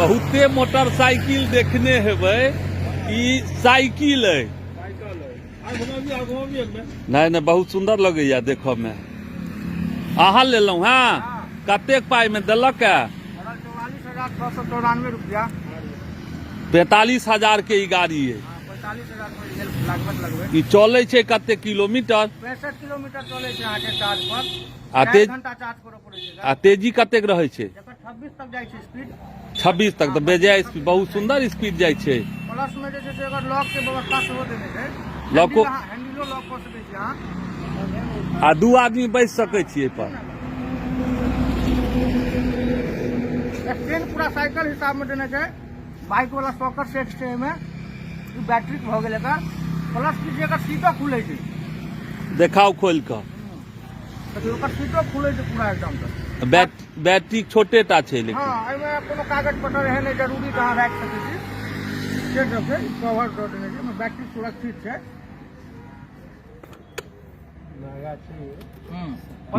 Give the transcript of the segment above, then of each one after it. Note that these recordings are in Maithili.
बहुते मोटरसाइकिल देखने हेबै, ई साइकिल अइ। नहि नहि, बहुत सुंदर लगैया देखऽ मे। अहाँ लेलहुँ हँ? कतेक पाइ मे देलक है? 44,694 रुपया। 45,000 के ई गाड़ी है। ई चलै छै कते किलोमीटर? 65 किलोमीटर चलै छै अहाँके चार्ज पर। आ चारि तेज घंटा चार्ज करऽ पड़ै छै। आ तेजी कतेक रहै छै? एकर 26 तक जाइ छै स्पीड। 26 तक तऽ बेजाय स्पीड, बहुत सुंदर स्पीड जाइ छै। प्लस में जे छै से एकर लॉक के व्यवस्था सेहो देने छै। लॉको- हैंडलो लॉक कऽ सकै छी अहाँ। आ दू आदमी बैस सकै छी एहि पर। स्टैंड पूरा साइकिल हिसाब में देने छै। बाइक वाला सॉकर सेट छै एहिमे। ई बैटरी भऽ गेल एकर। प्लस की छै, एकर सीटो खुलै छै। देखाउ खोलि कऽ। देखियौ, ओकर सीटो खुलै छै पूरा एकदम से। बैटरी छोटे टा छै लेकिन। हँ, एहिमे कोनो कागज पत्र एहन नहि जरूरी तऽ अहाँ राखि सकै छी, से सब छै। ई कवर दऽ देने छै, एहिमे बैटरी सुरक्षित छै।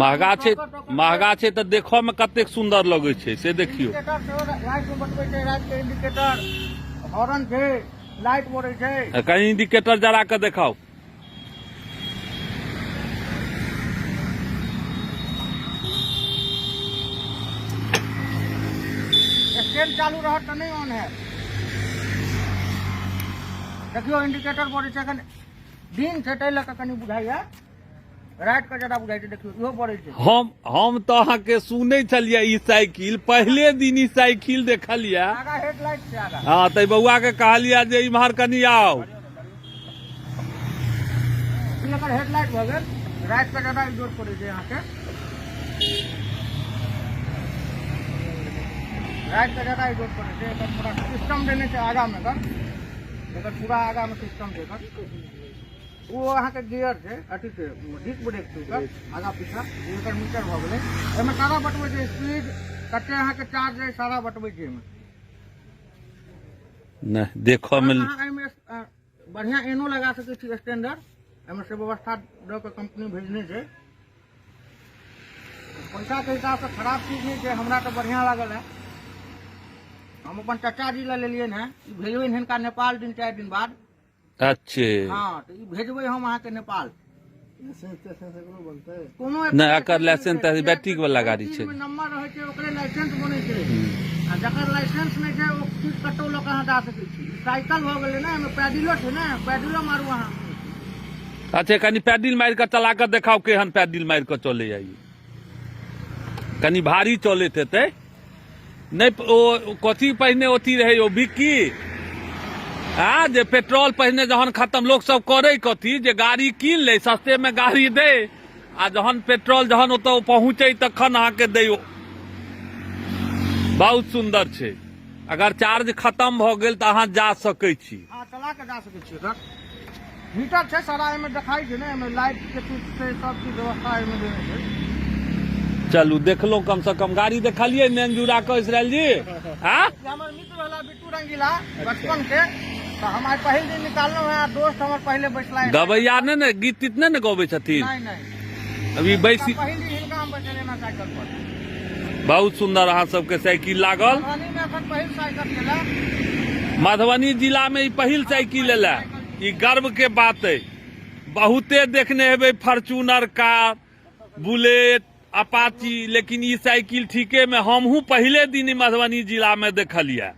महगा छै, महगा छै तऽ देखऽ मे कतेक सुन्दर लगै छै से देखियौ। इंडिकेटर सेहो राति मे बतबै छै, राति के इंडिकेटर, हॉर्न छै, लाइट बरै छै। कहीं इंडिकेटर जरा कऽ देखाउ। स्टैंड चालू रहत तऽ नहि ऑन हैत। देखियौ, इंडिकेटर बरै छै। एखन दिन छै ताहि लऽ कऽ कनि बुझाइया, राति के ज्यादा बुझाइ छै। देखियौ, इहो बरै छै। हम तऽ अहाँके सुनै छलियै, ई साइकिल पहिले दिन ई साइकिल देखलियै। आगा हेडलाइट छै आगा। हँ, तऽ बौआ के कहलियै जे इम्हर कनि आउ। ई एकर हेडलाइट भऽ गेल। राति के ज्यादा इजोर पड़ै छै अहाँके, राति के ज्यादा इजोर पड़ै छै। एकर पूरा सिस्टम देने छै आगामे एकर। एकर पूरा आगामे सिस्टम छै एकर। ओ अहाँके गियर छै, अथी छै, डिस्क ब्रेक छै ओकर आगा पीछा। ई एकर मीटर भऽ गेलै। एहिमे सारा बतबै छै, स्पीड कते अहाँके चार्ज है, सारा बतबै छै एहिमे। नहि, देखऽ मे अहाँ एहिमे बढ़िआँ एनो लगा सकै छी स्टैंडर्ड। एहिमे से व्यवस्था दऽ कऽ कंपनी भेजने छै। पैसाके हिसाबसँ खराब चीज नहि छै। हमरा तऽ बढ़िआँ लागल है। हम अपन चाचा जी लए लेलियनि हेँ। ई भेजबनि हिनका नेपाल 3-4 दिन बाद। अच्छे। हँ, तऽ ई भेजबै हम अहाँके नेपाल। कोनो नहि, एकर लाइसेंस तऽ बैटरीक वाला गाड़ी छै। नंबर रहै छै, ओकरे लाइसेंस बनै छै। आ जकर लाइसेंस नहि छै, ओ चीज कतौ लऽ कऽ अहाँ जा सकै छी। साइकिल भऽ गेलै ने, एहिमे पैडिलो छै ने, पैडिलो मारू अहाँ। अच्छा, कनि पैडिल मारि कऽ चला कऽ देखाउ, केहन पैडिल मारि कऽ चलैया ई। कनि भारी चलैत हेतै। नहि, ओ कथी पहिने अथी रहै, ओ बिक्की आ जे पेट्रोल पहिने जहन खत्म लोक सब करै कथी जे गाड़ी कीन लै, सस्ते मे गाड़ी दै, आ जहन पेट्रोल जहन ओतऽ पहुँचै तखन अहाँके दै। बहुत सुन्दर छै। अगर चार्ज खत्म भऽ गेल तऽ अहाँ जा सकै छी। हँ, चला के जा सकै छी। एकर मीटर छै, सारा एहिमे देखाइ छै ने। एहिमे लाइट के चीज छै, सब चीज व्यवस्था एहिमे देने छै। चलू, देखलहुँ, कम से कम गाड़ी देखलियै नैन जुड़ा कऽ। इसराइल जी, हाँ। ई हमर मित्र भेला बिट्टू रंगीला बचपन के। तऽ हम आइ पहिल दिन निकाललहुँ हेँ। दोस्त हमर पहिले बैसला। गबैया नहि ने, गीत तीत नहि ने गबै छथिन? नहि नहि। अभी बैसी। पहिल दिन हिनका हम बैठेलियनि हेँ साइकिल पर। बहुत सुन्दर अहाँ सबके साइकिल लागल। मधुबनी मे एखन पहिल साइकिल गेला। मधुबनी जिला में ई पहिल साइकिल एला, ई गर्व के बात अइ। बहुते देखने हेबै फॉर्च्यूनर कार, बुलेट, अपाची, लेकिन ई साइकिल ठीके में हमहूँ पहिले दिन ई मधुबनी जिला में देखलियै।